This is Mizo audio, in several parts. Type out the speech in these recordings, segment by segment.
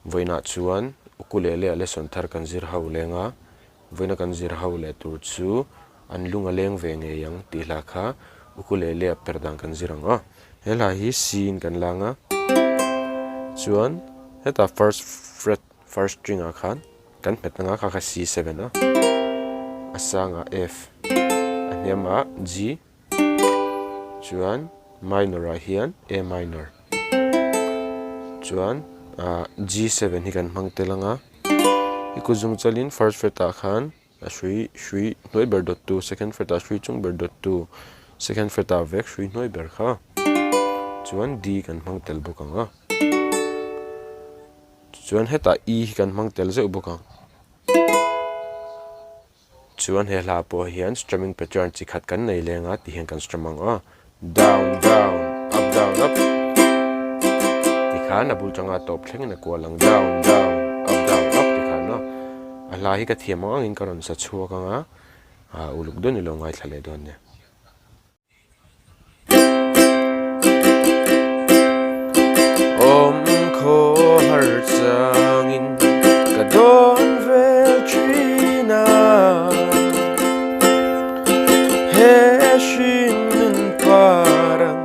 Vawiinah chuan ukulele ah lesson thar kan zir ho leng a, vawiina kan zir ho leh tur chu an lung a leng ve ngei ang tih hla kha ukulele ah per dan kan zir ang aw. He hla hi C in kan lang a, chuan hetah first fret first string ah khan kan hmet anga kha kha C7 a, a sangah F, a hniamah G. Chuan minor ah hian A minor chuan ah G7 hi kan hmang tel ang a, i kut zung chalin first fret ah khan a hrui hrui hnuai ber dawt tu second fret ah hrui chung ber dawt tu second fret ah vek hrui hnuai ber kha chuan D kan hmang tel bawk ang a, chuan hetah E hi kan hmang tel zeuh bawk ang. Chuan he hla pawh hian strumming pattern chi khat kan nei leng a ti hian kan strum ang aw. Down, down, up, down, up tikhan a bul tanga tawp thlengin a kual ang. Down, down, up, down, up tikhan aw. A hla hi ka thiam ang angin ka rawn sa chhuak ang a, uluk deuhin i lo ngaithla leh dawn nia. Awm khaw har changin ka dawn vel thin a, he hringnun parang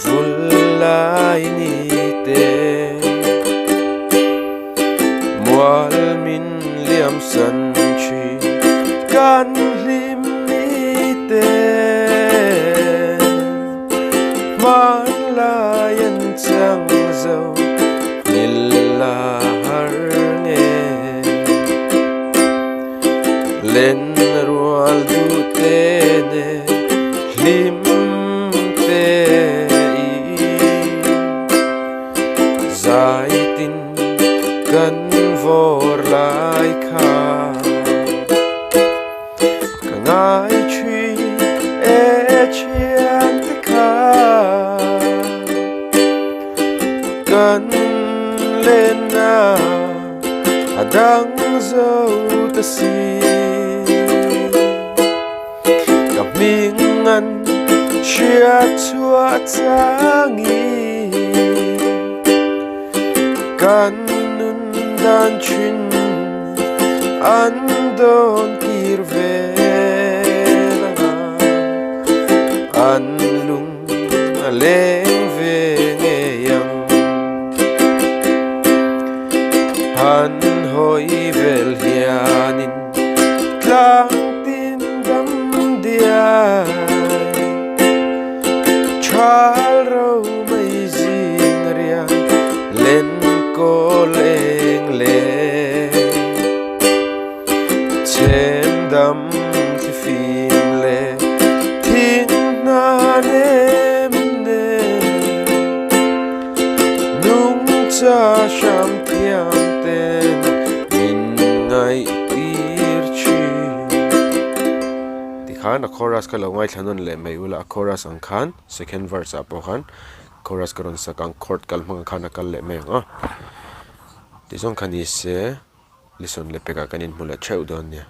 vul lai ni te. Mual min liam san thin kan hlim ni te Hmanlai an chang zo ngil la har nge Len rual duh te ne hlim te i Zaitin kan vawr lai kha ka ngai thin e thian te kha kan lenna a dang zo ta si ka hming an hriat chhuah changin kan nun dan thin an dawn kir vel anga an lung a leng ve ngei ang han hawi vel hianin Tlang tin dam diai Thal ro mai zing riang len kawl eng le Chhem dam thli fim le thing hna nem ne Nungcha hram thiam ten min ngaihtir thin. Tikhan a chorus kha lo ngaithla nawn leh mai ula, a chorus ang khan second verse ah pawh khan chorus ka rawn sak ang, chord kal hmang ang khan a kal leh mai ang a. Tizawng kha ni se listen leh pekah kan inhmu leh theuh dawn nia.